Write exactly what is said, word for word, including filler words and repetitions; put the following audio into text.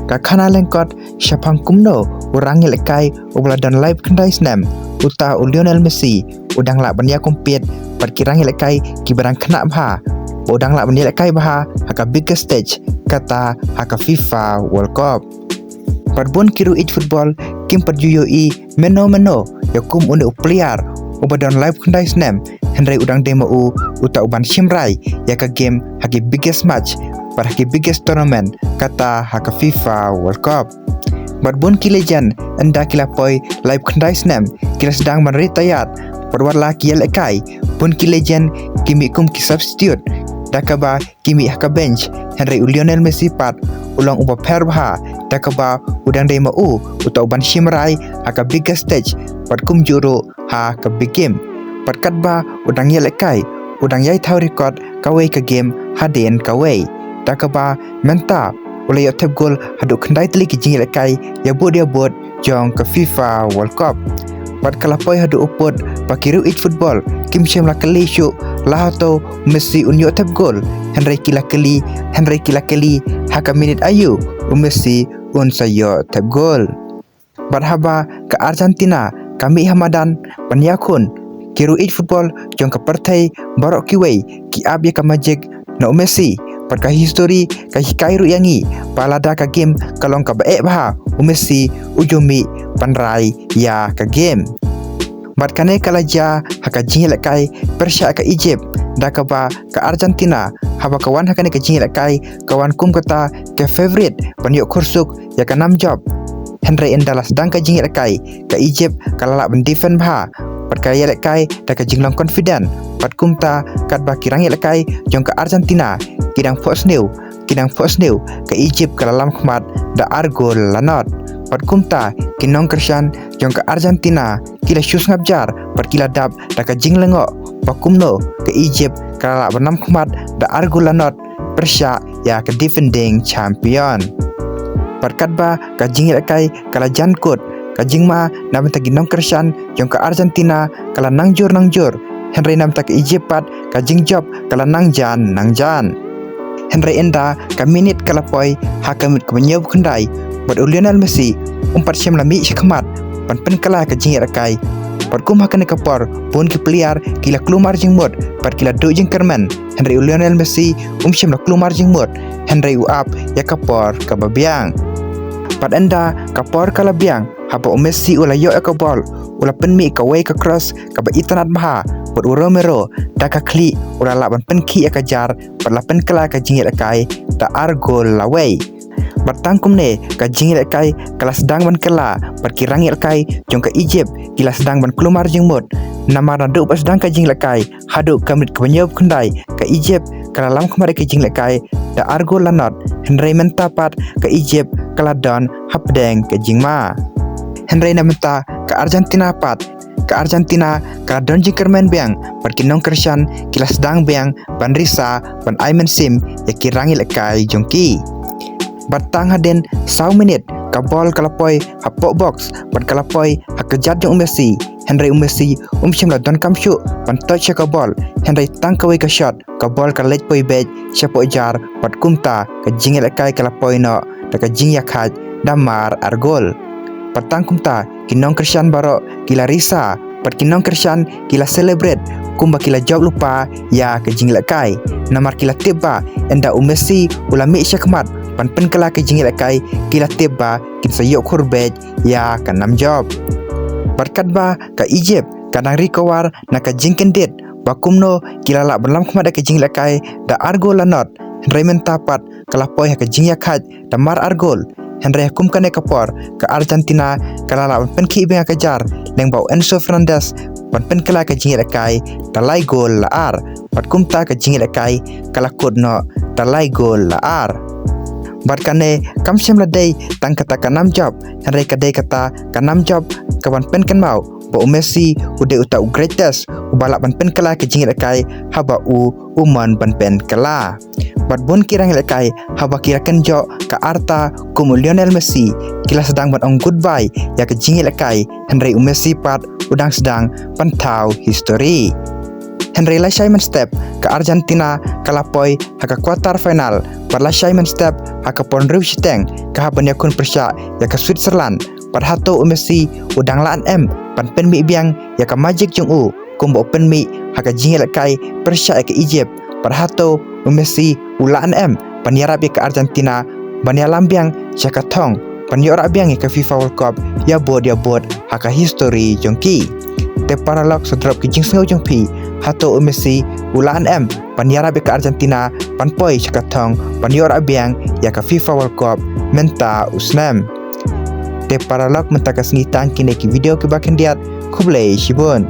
ka khana lyngkot shaphang kumno u rangïalehkai uba la don laiphew khyndai snem, uta u Lionel Messi, u dang lah ban ïa compete bad ki rangïalehkai kiba dang khynnah bha, u dang lah ban ïalehkai bha ha ka biggest stage, kata ha ka FIFA World Cup. Bad bun ki riew ïeit football kim pat ju ïohi mynno mynno ïa kum une u player uba don laiphew khyndai snem, hynrei u dang dei ma u uta uban shim rai ïa ka game ha ki biggest match bad ha ki biggest tournament, kata ha ka FIFA World Cup. Bad bun ki legend ynda ki la poi laiphew khyndai snem ki la sdang ban retire, bad wat la ki ïalehkai, bun ki legend ki mih kum ki substitute, da kaba ki mih ha ka bench, hynrei u Lionel Messi pat u long uba pher bha, da kaba u dang dei ma u uta uban shim rai ha ka biggest stage bad kumjuh ruh ha ka big game. Bad katba u dang ïalehkai, u dang ïai thaw record kawei ka game hadien kawei, da kaba mynta u la ïoh thep gol haduh khyndai tylli ki jingïalehkai ïa bud ïa bud jong ka FIFA World Cup. Bad ka la poi haduh u pud ba ki riew ïeit football kim shym la kylli shuh la hato u Messi un ïoh thep gol, hynrei ki la kylli, hynrei ki la kylli ha ka minit aïu u Messi un sa ïoh thep gol. Bad haba ka Argentina ka mih ha madan ban ïakhun, ki riew ïeit football jong ka pyrthei baroh kiwei ki ap ïa ka magic na u Messi, bad ka history ka hikai ruh ïa ngi ba lada ka game ka long kaba eh bha, u Messi u ju mih ban rai ïa ka game. Bad kane ka la jia ha ka jingïalehkai pyrshah ka Egypt, da kaba ka Argentina haba ka wan ha kane ka jingïalehkai ka wan kum kata ka favourite ban ïoh khursuk ïa ka nam jop. Hynrei ynda la sdang ka jingïalehkai, ka Egypt ka la lah ban defend bha bad ka ïalehkai da ka jinglong confident. Bad kumta katba ki rangïalehkai jong ka Argentina ki dang phohsniew, ki dang phohsniew, ka Egypt ka la lam khmat da ar gol la nod. Bad kumta ki nongkyrshan jong ka Argentina ki la shu sngap jar bad ki la dap da ka jinglyngngoh ba kumno ka Egypt ka la lah ban lam khmat da ar gol la nod pyrshah ïa ka defending champion. Bad katba ka jingïalehkai ka la jan kut, ka jingma na bynta ki nongkyrshan jong ka Argentina ka la nangjur nangjur, hynrei na bynta ka Egypt pat ka jingjop ka la nangjan nangjan. Hynrei ynda ka minit ka la poi ha ka minit kaba hynñiewphew khyndai, bad u Lionel Messi um pat shym la mih shakhmat ban pynkylla ka jingïalehkai. Bad kum ha kane ka por bun ki player ki la kulmar jingmut bad ki la duh jingkyrmen, hynrei u Lionel Messi um shym la kulmar jingmut, hynrei u ap ïa ka por kaba biang. Bad ynda ka por ka la biang, haba u Messi u la ïoh ïa ka bol, u la pynmih kawei ka cross kaba itynnad bha, bad u Romero da ka khlieh u la lah ban pynkhih ïa ka jar bad la pynkylla ka jingïalehkai da ar gol la wei. Bad tang kumne ka jingïalehkai ka la sdang ban kylla, bad ki rangïalehkai jong ka Egypt ki la sdang ban kulmar jingmut. Namar naduh ba sdang ka jingïalehkai haduh ka minit kaba hynñiewphew khyndai, ka Egypt ka la lam khmat ïa ka jingïalehkai da ar gol la nod, hynrei mynta pat ka Egypt ka la don hapdeng ka jingma. Hynrei na bynta ka Argentina pat, ka Argentina ka la don jingkyrmen biang, bad ki nongkyrshan ki la sdang biang ban risa ban ai mynsiem ïa ki rangïalehkai jong ki. Bad tang hadien saw minit ka bol ka la poi hapoh box bad ka la poi ha ka jar jong u Messi, hynrei u Messi um shym la donkam shuh ban touch ïa ka bol, hynrei tang kawei ka shot ka bol ka leit poi beit shapoh jar, bad kumta ka jingïalehkai ka la poi noh da ka jingïakhaid da mar ar gol. Bad tang kumta ki nongkyrshan baroh ki la risa, bad ki nongkyrshan ki la celebrate kumba ki la jop lypa ïa ka jingïalehkai. Namar ki la tip ba ynda u Messi u la mih shakhmat ban pynkylla ka jingïalehkai, ki la tip ba kin sa ïoh khur beit ïa ka nam jop. Bad katba ka Egypt ka dang recover na ka jingkyndit ba kumno ki la lah ban lam khmat ïa ka jingïalehkai da ar gol la nod, hynrei mynta pat ka la poi ha ka jingïakhaid da mar ar gol. Hynrei ha kum kane ka por ka Argentina ka la lah ban pynkhih biang ïa ka jar, lyngba u Enzo Fernandez ban pynkylla ka jingïalehkai da lai gol la ar. Bad kumta ka jingïalehkai ka la kut noh da lai gol la ar. Bad kane kam shym la dei tang kata ka nam jop, hynrei ka dei kata ka nam jop kaban pynkynmaw ba u Messi u dei uta u greatest uba lah ban pynkylla ka jingïalehkai haba u u mon ban pynkylla. Bad bun ki rangïalehkai haba ki la kynjoh ka arta kum u Lionel Messi, ki la sdang ban ong goodbye ïa ka jingïalehkai, hynrei u Messi pat u dang sdang ban thaw history. Hynrei lashai mynstep ka Argentina ka la poi ha ka quarter final, bad lashai mynstep ha ka por hynriew shiteng ka hap ban ïakhun pyrshah ïa ka Switzerland. Bad hato u Messi u dang lah ne em ban pynmih biang ïa ka magic jong u kumba u pynmih ha ka jingïalehkai pyrshah ïa ka Egypt? Bad hato u Messi u lah ne em ban ïarap ïa ka Argentina ban ïalam biang sha ka thong ban ïoh rah biang ïa ka FIFA World Cup ïa bud ïa bud ha ka history jong ki? Te paralok, sa drop ki jingsngew jong phi, hato u Messi u lah ne em ban ïarap ïa ka Argentina ban poi sha ka thong ban ïoh rah biang ïa ka FIFA World Cup mynta u snem? Te paralok, mynta ka sngi tang kine ki video kiba khyndiat. Khublei shibun.